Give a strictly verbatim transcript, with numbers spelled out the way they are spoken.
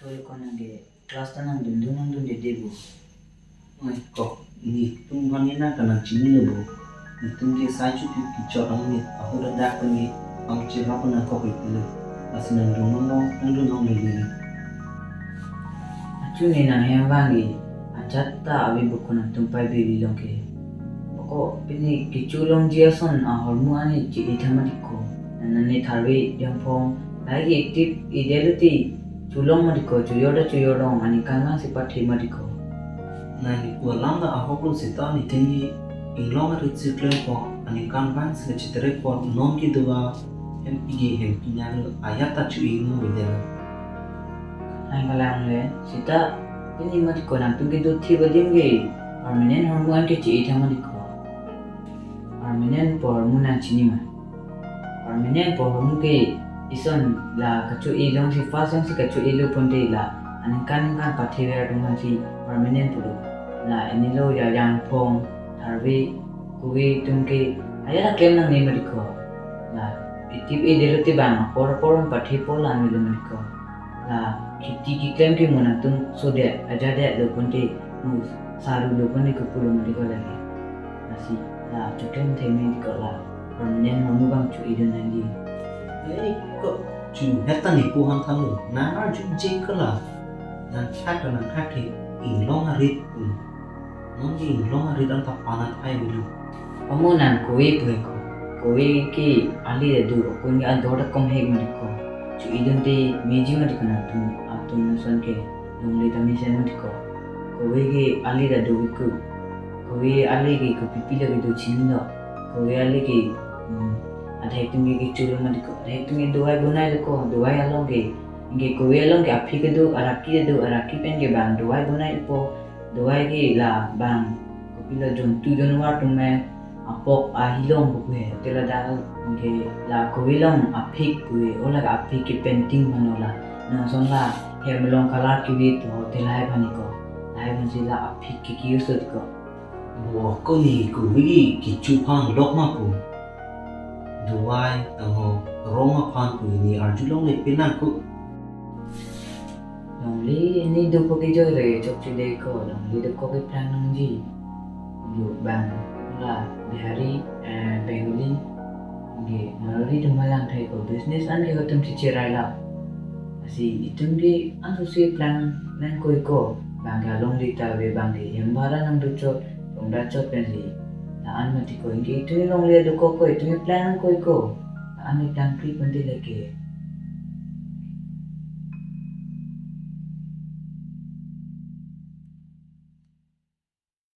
Ko nang ke class ta nangdundun nangdundede bo. Oi, kok, netum aphan nang kanang chinilo bo. Netum ke sai chuti kechot amonit, ahut adak pen ke pangchirap nangkok iklo. Lasi nangdun nang nangdun nang lili. Achu ne nanghem abang ke ajat ta ave bo ko nangtum pai baby along ke. Ko pini kecho longji ason ahormu ani che-e tha mati ko. Nang ne tharve jangphong, lahai ke active-edetlo te cholong mati ko, chojor ta chojor dong, aningkan vangsi pathe mati ko. Nang kipu alam ta ahoklo seta netum ke inglong arit si klem ko, aningkan vangsi chetere ko, non kedo ahemphi ke hemphi nanglo, ajat ta cho-e nangvedetlo. Hai kalang le, seta pini mati ko nangtum kedo thip adim ke permanent ahormu an ke che-e tha mati ko. Permanent pu ahormu nang chini ma? Permanent pu ahormu ke ison la kacho-e alongsi, first alongsi kacho-elo ponte la aningkan ningkan pathever atum aphansi permanent pulo. La inilo ya jangphong, tharve, kove atum ke ajat ta klem nangne mati ko. La active-edetlo te bang apor apor an pathe apor la melo mati ko. La kheti keklem ke mo nangtum sodet ajatdetlo ponte, mo sarulo ponte kopulo mati ko lake. Lasi la choklem theme mati ko la permanent ahormu abang cho-edun nangji. Ei, ko chu heta ne pu aphan thanlo. Nang arju je ko la. Nang thak nang thak ke inglong arit pu. Non ke inglong arit anta pana thai avelo. Amo nang kove pu he ko. Kove ke ali ta do, akun ke ador ta komhek mati ko. Cho-edun te meji mati ko nangtum atum ason ke longle ta mesen mati ko. Kove ke ali ta do ke ku. Kove ali ke kopi pilo kedo chinilo. Kove ali ke, hmm, adhek atum ke kecholo mati ko. Adhek atum ke dawai bonailo ko. Dawai along ke, anke kove along ke aphik kedo, araki kedo, araki pen ke bang dawai bonaipo. Dawai ke la bang kopilo jontu jonwar atum apok ahi along kopu he. Te ladak anke la kove along aphik pu he, o la aphik ke painting aphan o la. Non ason la hem along color kevi to te lahai aphan ko. Lahai aphansi la aphik ke ke-use ko. Bo ko ne kove ke kecho aphan lok ma pu. Dawai tangho rong aphan pu ne arjulongle penang ko. Longle ne dopo ke joy le chokche de ko, longle dokok ke plang nangji. Yo bang la Bihari, eh, Bengali, anke Marwari atum halang thai ko, business an ke hotum chicherai la. Lasi itum ke anso si plang nangkoi ko, bang ke alongle ta ave, bang ke hem bhara nangdochot, rongdachot pensi. La-an mati ko, anke itum longle dokok ko, itum plang nangkoi ko. La-an plang kri ponte lake.